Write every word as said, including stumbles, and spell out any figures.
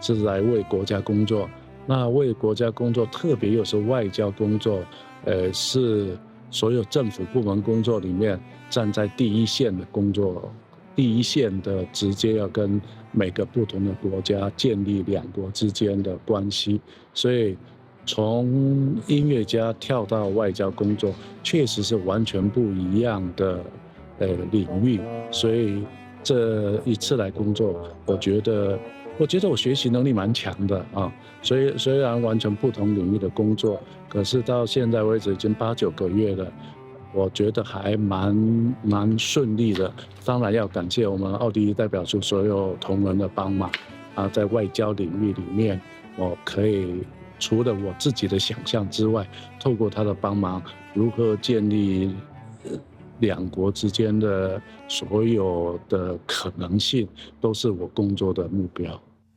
是在为国家工作。那为国家工作，特别又是外交工作，呃，是所有政府部门工作里面站在第一线的工作，第一线的直接要跟每个不同的国家建立两国之间的关系。所以从音乐家跳到外交工作，确实是完全不一样的呃领域。所以这一次来工作，我觉得，我觉得我学习能力蛮强的啊。所以虽然完全不同领域的工作，可是到现在为止已经八九个月了，我觉得还蛮蛮顺利的。当然要感谢我们奥地利代表处所有同仁的帮忙啊，在外交领域里面，我可以除了我自己的想象之外，透过他的帮忙，如何建立呃两国之间的所有的可能性，都是我工作的目标。